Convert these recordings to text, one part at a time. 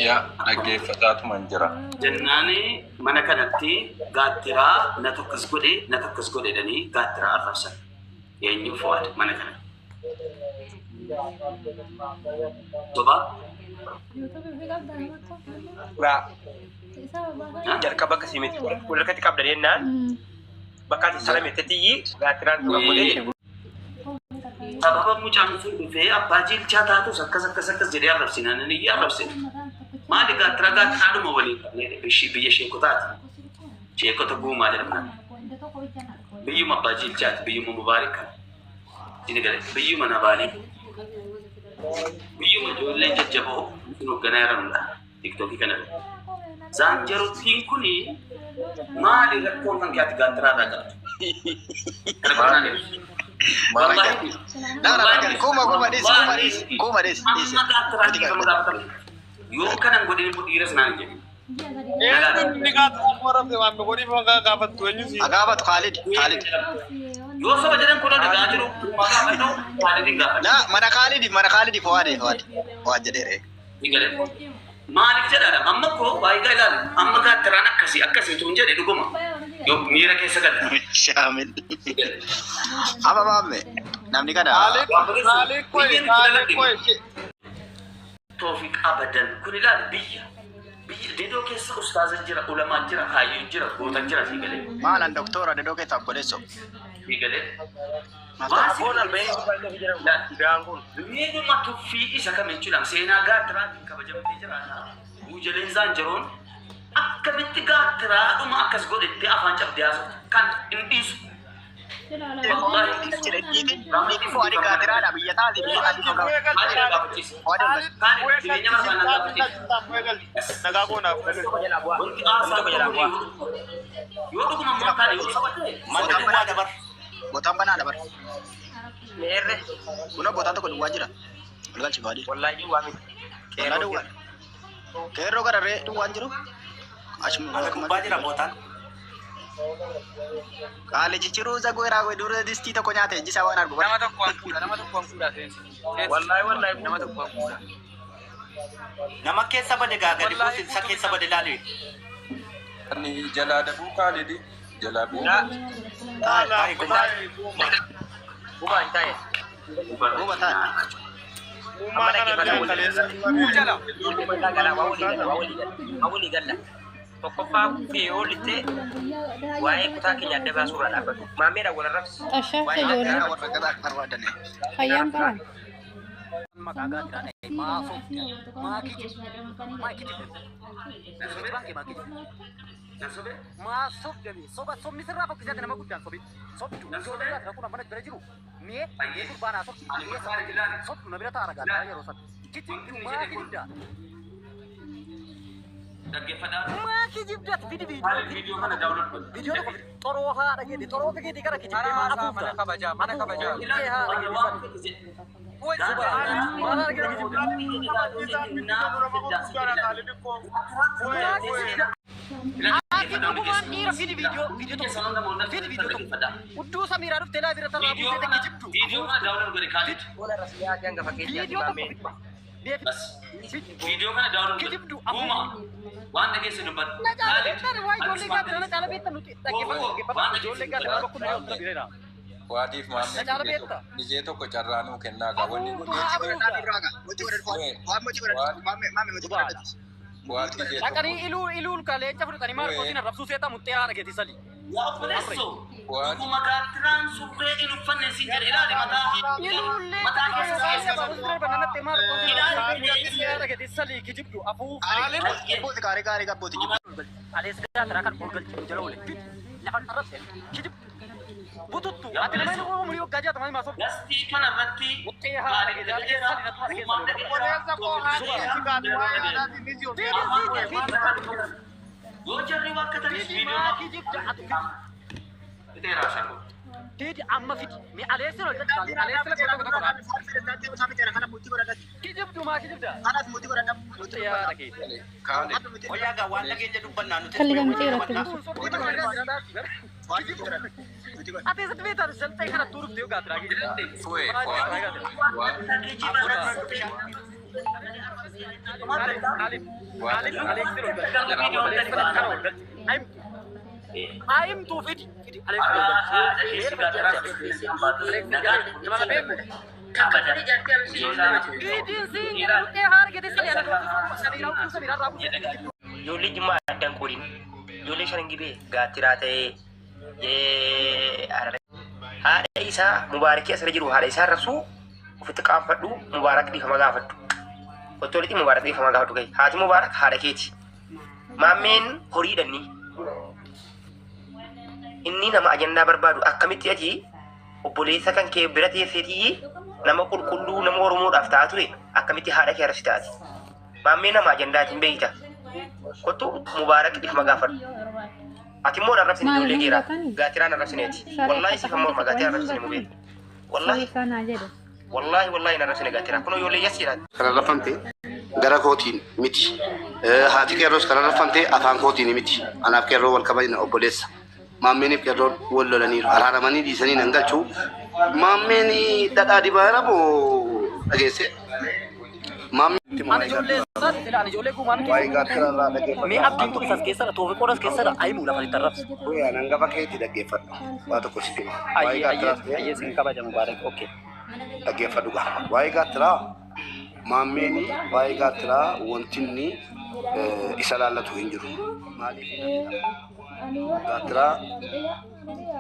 Yaa dhaggeeffataatuman jira. Jennaani mana kanatti gaattiraa na tokkos godhe na tokkos godhe jedhanii gaattiraa arrabsan. Eenyu Fuwaad mana kanatti. Soba? Raa jalqaba akkasii miti. Walharkatti qabda jennaan bakka ati salametti gaattiraan dura godhee jedhe. Sababa mucaan sun dhufee abbaa jiilchaa taatus akkas akkas akkas jedhee arrabsinaan inni iyyee arrabsine. Maali gaattiraa gaattiraadhuma waliin qabnee biyya sheekotaati. Sheekota guumaa jedhamna. Biyyuma abbaa jiilchaati biyyuma mubaarik kana. Isin gale biyyuma nabaanii. Biyyuma ijoolleen jajjaboo sun hoogganaa jiranudha. Tiktookii kana irra. Zaanjarottiin kuni maali rakkoon kan kee ati gaattiraa irraa qabdu? Kana qofaan ibsu. Wallahi. Na kuma kuma dhis kuma dhis kuma dhis dhis. Amma gaattiraa dhiifama gaafatame. Yoo kanan godhin immoo dhiira sanaan hin jedhin. Eenyu inni gaafatu warra waan godhiif gaafattu eenyu si. Gaafatu Khalid Khalid. Yoo soba jedhan kun dhagaa jiru kuma gaafadhu Khalidin gaafadhu. Na mana Khalid mana Khalid Fuwaad Fuwaad Fuwaad jedheere. Ni gale. Maaliif jedhaadha amma koo baay'ee ilaali amma gaattiraan akkasii akkasiitu hin jedhe dhuguma. Yoo miira keessa gala. Shaamil. Amma maamme namni kana. Khalid Khalid koi Khalid koi. Toofiq abadan kun ilaali biyya. Biyya dedoo keessa ustaaza jira ulamaa jira hayyuu jira goota jira si galee. Maalan doktora dedoo keessa obboleesso. Si galee. Aboon alba'ee jiraan kun. Miidhuma tuffii isa kam jechuudha seenaa gaattiraatiin kabajamtee jiraata. Guujaleen zaanjaroon akkamitti gaattiraadhuma akkas godhettee afaan cabdee haasoftu kan hin dhiisu. Inni Fuwaad gaatiraadha biyya taate biyya taate. Maal jedha gaafachiisa? Fuwaad Jireenya mana kanaa gaafachiisa. Nagaa koonaaf. Wanti haasaa tokko yoo dhuguma immoo taane yoo saba ta'e Mana duwwaa dabar. Botaan banaa dabar. Meerre Kunoo botaan tokko duwwaa jira. Ol galchi Fuwaad. wallaahi waa miti. Walaa duwwaa. Qeerroo gararree duwwaan jiru. Achuma Mana gubbaa jira bootaan. Qaalichi ruuza goeraa dura distii tokko nyaate ijji isaa waan argu. Nama tokko waan fuudha, nama tokko waan fuudha seensi. Wallaahi wallaahi nama tokko waan fuudha. Nama keessa bade gaa gadi buusi isa keessa bade laali. Ani jalaa dabuu Khalidi jalaa bu'uu. Taa'e gubbaa. Gubbaa hin taa'e. Guba taa'e. Uumaa kana illee kaleessa. Jala. Waa walii galla waa walii galla waa walii galla. Tokkoffaa fi yoo littee waa'ee kutaa keenya adda baasuu irraa dhaabbatu. Maammeedhaan wal arrabsi. Ashaaf Waa'ee ijoollee gaattiraa Warra gabaa barbaadane. fayyaan qaban. Maqaa gaattiraa dha'e maa sobda maa kijibda maa kijibda kijibaan kee maa kijibda maa sobda mee soba sobni sirraa fokkisaati nama guddaan sobi sobdu ijoollee gaattiraa kun amma bira jiru mee gurbaan haa sobdu mee sobdu na bira taara gaattiraa yeroo sana kijibdu maa kijibda Dhaggeeffadhaa. maa kijibda fidi Maaliif viidiyoo viidiyoo kana daawwatu godhu? viidiyoo tokko fidi xoroo haadha keeti xoroo keetii gara kijibdee maa Mana afuufta kabajaa, mana kabajaa. afuufta haadha keeti sana maal argina kijibda Ati dhugumaan dhiira fidi viidiyoo viidiyoo tokko fidi viidiyoo tokko udduu samiiraa dhuftee laa bira tarraa buutee takki jibdu Viidiyoo kana daawwatu godhe Khalid. Wal arrabsi yaa hangafa keetti ati viidiyoo tokko maammee. fidi Bas viidiyoo kana daawwatu godhe. Kijibdu Guuma waan dhageesse dubbadhu. na caala Khalid beektan waa ijoollee gaafira na caala beektan nuti dhaggeeffatu dhaggeeffatu ijoollee gaafira bakka hundee osoo bireera Fuwaadiif na maammee caala beekta gizee tokko carraa nuu kennaa gaa wanni kun afuuftu haa afuufta Waan mochi godhadhu. Maamme mochi godhadhu. Fuwaad gizee tokko dhaqanii iluu iluul ka leenca fudhatanii maal kootiin arrabsuu seeta muxxee haadha keetii sali Yaa obboleessoo Fuwaad dhuguma gaattiraan surree hin uffanne siin jedhe ilaali mataa iluun mataa leenca keessa fudhatanii keessa baabus dirba nanatti maal kootiin arrabsuu haadha keetii sali kijibdu afuuftu Gabbooti gaarii gaarii gabbooti. Alees gaattiraa kan ol galchi jala oole lafan arrabse kijibdu bututtu ati nama inni umurii waggaa jaatamaa himaa sobdu Gastii kana irratti muxxee haadha keetii haadha keessa sali natti haadha keessa sali Obboleessa koo haadhi si gaattiraa yaadaati ni si Yoo jarri waa akkatanis Fidi viidiyoo maa kijibda ati fidi. Fixeeraa shaakoo. Fidi amma fidi. Mi aleessi ol galchi aleessi la tokko tokko laata. Kijibdu maa kijibda. Kanaaf mootii godhadha. Muxxee haadha keetii. Khalid Wayyaa gaa waan dhageenya dubbannaa nuti. Kalli gamtee irratti buusu. Ati asitti beektaa salxee kana turuuf deemu gaattiraa kijibda. Fuwe Fuwaad Fuwaad Kijiba irratti Ijoollee jimmaa addaan qoodiin ijoollee shanan gibee gaattiraa ta'ee haadha isaa mubaarakii asirra jiru haadha isaa arrabsuu ofitti qaanfadhu mubaarak dhiifama gaafadhu. Qottolitti mubaarak dhiifama gaafadhu gahi. Haati mubaarak haadha keeti. Maammeen horiidhanni. Inni nama ajandaa barbaadu akkamitti ati obboleessa kan kee bira teesseetii nama qulqulluu nama Oromoodhaaf ta'aa ture akkamitti haadha kee arrabsi taati. Maammee nama ajandaatiin beeyta. Kottu mubaarak dhiifama gaafadhu. Ati immoo arrabsine ijoollee geeraa. Gaatiraan arrabsineeti. Wallaahi siif ammoo gaatiraa arrabsine mubee. Wallaahi. Wallaahi wallaahi hin arrabsine gaatiraa. Kunoo ijoollee yasiidha. Kan arrabfamte gara kootiin miti. Haati qeerroos kan arrabfamte afaan kootiin miti. Anaaf qeerroo wal kabajna obboleessa. Maammeeniif qeerroon wal lolaniiru. Araaramanii dhiisanii nan galchu. Maammeen dhadhaa dibaa moo dhageesse? Ani ijoollee isaati ani ijoollee guumaa miti. Mee abdiin kun isas keessadha toofiqoon as keessadha ayimuu lafa itti arrabsa. Hangafa keetti dhaggeeffadhu. Waa tokko sitti hima. Ayyee ayyee ayyee sin kabaja mubaarak okay. Dhaggeeffadhu gaa. Waa'ee gaattiraa maammeen waa'ee gaattiraa wanti inni isa laallatu hin jiru. Maaliif gaattiraa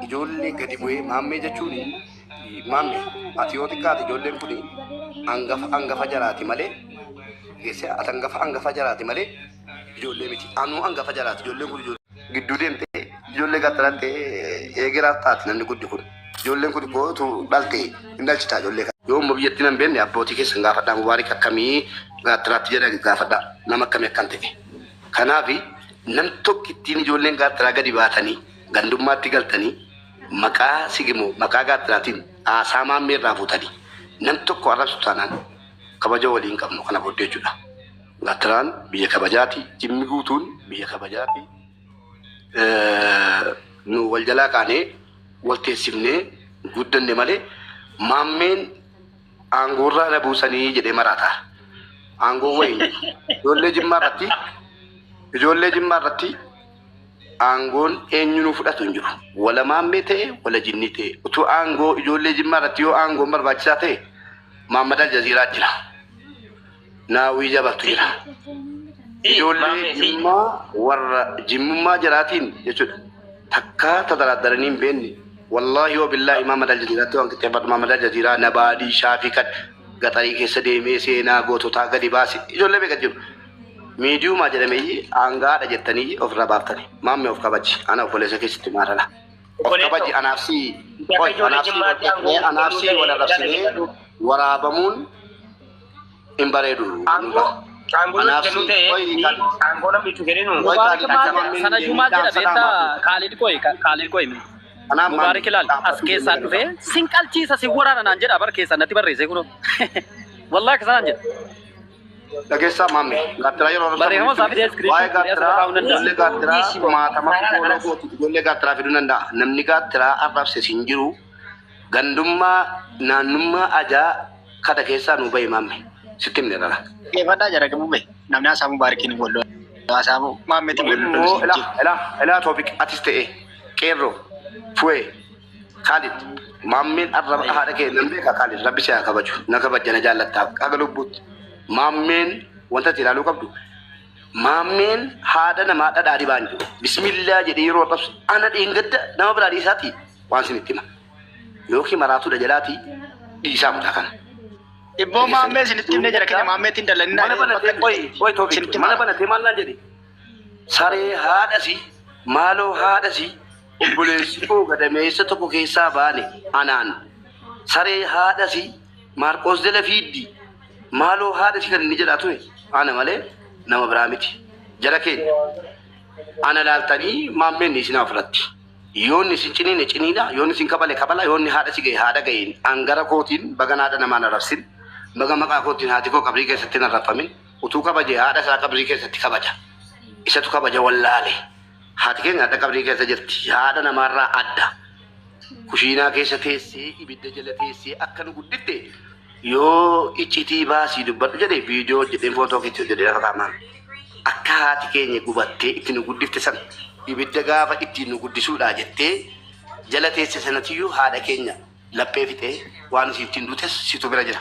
ijoollee gadi bu'ee maammee jechuun maammee ati yoo xiqqaate ijoolleen kun hangafa hangafa jaraati malee geesse ati hangafa hangafa jaraati malee ijoollee miti. Anuu hangafa jaraati ijoolleen kun ijoollee gidduu deemtee ijoollee gaattiraa eegeraa taati namni guddi kun. Ijoolleen kun kootu dhalte hin dhalchitaa ijoollee kana. Yoo immoo biyyattii nan beekne abbootii keessan gaafadhaa mubaarik akkamii gaattiraatti jedhan gaafadhaa nama akkamii akkan ta'e. Kanaaf nam tokkittiin ijoolleen gaattiraa gadi baatanii gandummaatti galtanii maqaa sigimoo maqaa gaattiraatiin haasaa maammee irraa fuutanii nam tokko arrabsu taanaan kabaja waliin qabnu kana booddee jechuudha. Gaattiraan biyya kabajaati jimmi guutuun biyya kabajaati. Nu wal jalaa kaanee wal teessifnee guddanne malee maammeen aangoorraa na buusanii jedhee maraata. Aangoo wayii ijoollee jimmaa irratti ijoollee jimmaa irratti aangoon eenyu nu fudhatu hin jiru. Wala maammee ta'e wala jinnii ta'e utuu aangoo ijoollee jimmaa irratti yoo aangoon barbaachisaa ta'e Maammad Aljaziiraa jira. Naawwii jabaltu jira. Ijoollee jimmaa warra jimmummaa jiraatiin jechuudha. Takkaa tadaraadaranii hin beekne. Wallaahi wa billaahi Maammad Aljaziiraatti waan qixxeeffadhu Maammad Aljaziiraa nabaadii shaafii kan gaxarii keessa deemee seenaa goototaa gadi baase ijoollee beekan jiru. Miidiyumaa jedhamee aangaadha jettanii ofirraa baaftani. Maammee of kabaji. Ana obboleessa keessatti maarala. Of kabaji anaaf si anaaf si wal arrabsinee waraabamuun hin bareedu. Aangoo namni ta'e aangoo namni itti kenninu. Sanayyuu maal jedha beektaa Kaalid qoy Kaalid qoy Mubaarik ilaal as keessaan dhufee sin qalchiisa sin waraana naan jedha bar keessaan natti barreesse kunoo. Wallaahi akkasanaan jedha. Dhageessaa maamme gaattiraa yeroo Barreeffama isaa fidee iskiriiptii waa'ee gaattiraa ijoollee gaattiraa maatama fooloo gootu ijoollee gaattiraa fiduu danda'a. Namni gaattiraa arrabse sin jiru gandummaa naannummaa ajaa kada keessaa nu bahi maamme sitti himne dhala. Dhaggeeffadhaa jara gamu bahe namni haasaa mubaarakiin walloo haasaa maammeetiin walloo. Ilaa ilaa ilaa toopik atis ta'e qeerroo fu'ee Khalid maammeen arraba haadha kee nan beeka Khalid rabbi si haa kabaju na kabajja na jaallattaa haga lubbuutti. Maammeen wanta ati ilaaluu qabdu maammeen haadha namaa dhadhaa dibaan jiru bismillaa jedhee yeroo arrabsu ana dheengadda nama biraa dhiisaati waan isin itti hima yookiin maraatuudha jalaatii dhiisaa mucaa kana. Ibboo maammee isinitti himne jara keenya maammeetiin dallanina. Mana banatee qoyi qoyi toofik mana banatee maal naan jedhe saree haadhasi maaloo haadhasi obboleessi koo gadameessa tokko keessaa baane anaan saree haadhasi maarqoos jala fiiddi maaloo haadha si kan inni jedhaa ture ana malee nama biraa miti jara keenya ana laaltanii maammeen isin ofirratti yoonni isin ciniine ciniina yoonni isin kabale kabala yoonni haadha si gahe haadha gaheen angara kootiin baga haadha namaan arrabsin baga maqaa kootiin haati koo qabrii keessatti hin arrabfamin utuu kabaje haadha isaa qabrii keessatti kabaja isatu kabaja wallaale haati keenya haadha qabrii keessa jirti haadha namaarraa adda kushiinaa keessa teessee ibidda jala teessee akka nu gudditte Yoo iccitii baasii dubbadhu jedhee viidiyoo hojjedheen footoo keetti hojjedhee lafa kaa'amaan. Akka haati keenya gubattee itti nu guddifte sana ibidda gaafa ittiin nu guddisuudha jettee jala teesse sanatiyyuu haadha keenya laphee fixee waan isii ittiin duutes situ bira jira.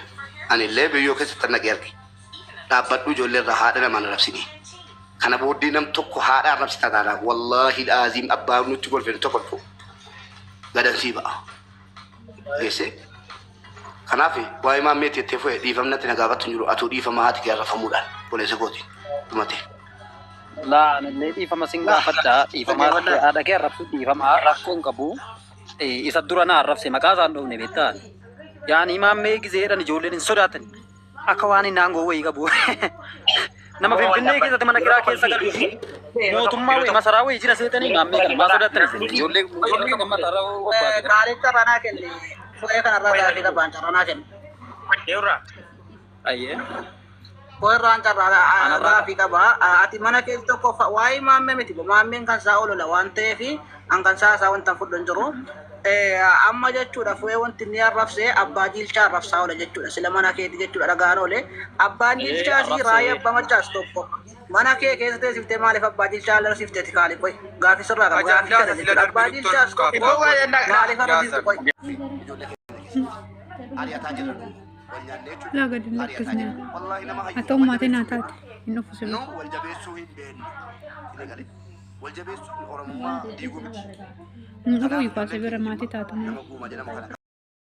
Ani illee biyyoo keessatti naqee arge. Dhaabbadhu ijoollee irraa haadha namaan arrabsini. Kana booddee nam tokko haadha arrabsita taanaan wallaahi dhaaziim abbaa nutti golfe nutti kolfu. Gadansii ba'a. Geesse. Kanaaf waa'ee maammee teettee fu'e dhiifamnatti na gaafattu hin jiru atuu dhiifama haati kee arrafamuudhaan obboleessa kooti dhumate. Laa anillee dhiifama sin gaafadha. Dhiifama haadha kee arrabsu dhiifama rakkoo hin qabu. Isa dura na arrabse maqaa isaan dhoofne beektaa. Yaani maammee gizeedhaan ijoolleen hin sodaatan. Akka waan inni aangoo wayii qabu. Nama Finfinnee keessatti mana kiraa keessa galu mootummaa wayii masaraa wayii jira seetanii maammee kana maa sodaatan isin ijoollee ijoollee kan mataarra qophaa'e. Kaalid carranaa kenne. Fu'ee kanarraa gaafii qabaan carranaa kenne. Ayyee. Fu'eerraan carraa gaafii qaba. Ati mana keessa tokko waa'ee maammee miti. Maammeen kan isaa olola waan ta'eef an kan isaa isaa wanta fudhu hin jiru. Amma jechuudha fu'ee wanti inni arrabse abbaa jiilchaa arrabsaa oola jechuudha. Sila mana keeti jechuudha dhagaan oole. Abbaan jiilchaa si raayyaa abbaa machaas tokko. Mana kee keessa teessiftee maaliif abbaa jiilchaa arrabsifteeti kaali qoy. Gaafii sirraa qaba gaafii kana jechuudha. Abbaa jiilchaas tokko maaliif arrabsifte qoy. Ari'ataa jirra nu. Wal nyaannee jechuudha. Laa gadi hin Ari'ataa lakkisne. jirra. Wallaahi nama Haa hayyuu ta'u wal maatii naa jabeessuu taate hin dhufu nu sirrii. wal jabeessuu hin beeknu. Inni galee. Wal jabeessuun Oromummaa diiguu miti. Hin dhufu Kanaaf yukaasee ijoollee bira keenya maatii taatu nama malee. guuma jedhamu kana.